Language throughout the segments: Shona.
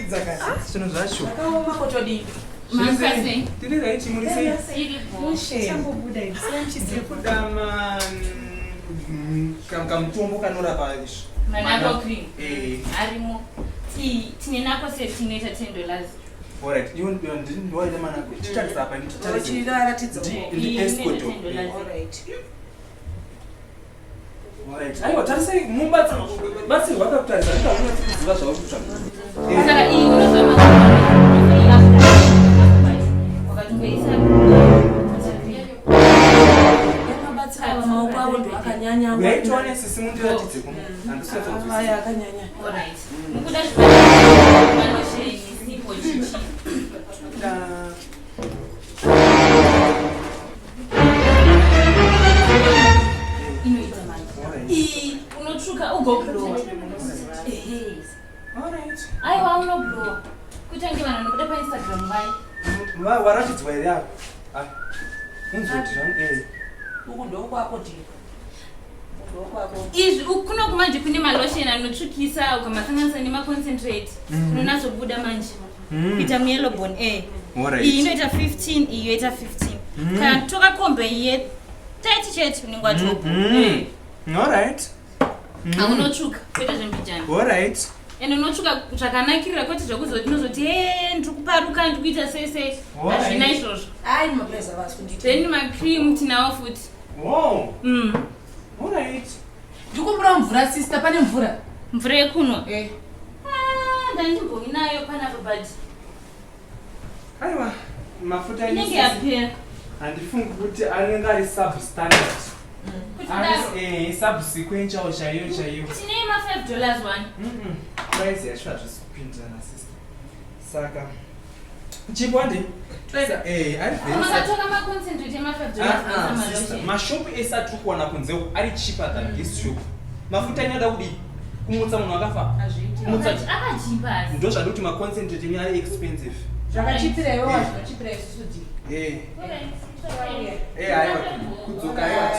Zvinonakidza ka zvinhu zvacho. Zvakaoma kotodii? Masase. Tiri right muri sei? Iripo. Changobuda ini, siyani Tiri kuda ma kamutombo kanorapa izvi. Manako cream. Eh. Arimo. Tine nako set inoita $10. Alright, iwe ndiwaida manako. Titarisa apa nditarise. Chiratidza. Ndi escort. Alright. Alright. Aiwa tarisai mubatsirwa pakutarisa ndikaona kuziva zvauri kutsvaga. Saka iyi unozama wakatongoisa Yakabatsira ava maoko avo ndo akanyanya. Uyai tione sisi mundiratidze kuno. Handisi kunyatsokunzwisisa. Aya akanyanya. Alright. Mukuda zvipanozhe sipo chichi. Inoita manje. Alright. Iyi unotsvuka ugoblowa. Ehe. Alright. Aiwa unoblowa. Kutange vanhu vanobuda paInstagram vai. Waratidzwa here apa? Ah. Unzwa kuti zvangu eh. Uku ndokwako dhii. Ndokwako. Izvi kuno kumanje kune malotion anotsvukisa ukamasanganisa nemaconcentrate unonatsobuda manje. Kuita muyellow bone eh. Alright. Iyi inoita 15, iyi yoita 15. Kana toka kombe iye 30 chete unenge watopo. Eh. Alright. Haunotsvuka kwete zvembijana. Alright. Ende unotsvuka zvakanakirira kwete zvekuzoti unozoti he ndiri kuparuka ndiri kuita sei sei. Alright. Hazvina izvozvo. Ai mapreza vasi kunditi. Then macream tinawo futi. Wow. Alright. Ndikumbura mvura sister, pane mvura. Mvura yekunwa. Eh. Ah, ndandimboinayo panapa but Aiwa, mafuta inenge yapera. Handifungi kuti anenge ari substandard. Kuti daro. Ari eh subsequential chaiyo chaiyo. Tine ma $5 one. Price yacho hazvisi kupindirana sister. Saka chipo handi? Eh, ari very sub- Makatoka maconcentrate ema $5 Ah, ah, sister, malotion. mashopu ese atiri kuwana kunze uku ari cheaper than this shop. Mafuta enyu ada kudii? Kumutsa munhu akafa. Kumutsa Akachipa asi. ndozvadi kuti maconcentrate enyu ari expensive. Zvakachipira iwe wazvinochipira isusu dhii. Eh. Alright, it's okay. Eh, aiwa kudzoka aiwa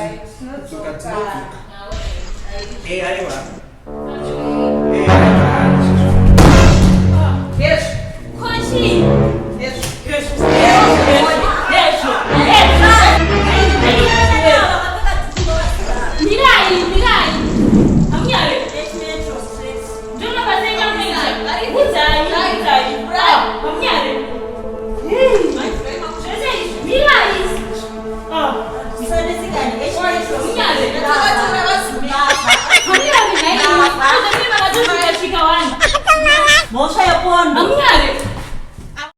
kudzoka tinodzoka. Eh, aiwa. Eh, aiwa. Yes. Kochi. Yes. Yes. Yes. Mirai, mirai. Hamunyare. Ndona pasenya munoita. Udzai, udzai. Hamunyare. Zvese izvi, mirai. Hamunyare. Hamunyare nhai. Zvese vakatosvika svika wani. Mhosva yepondo.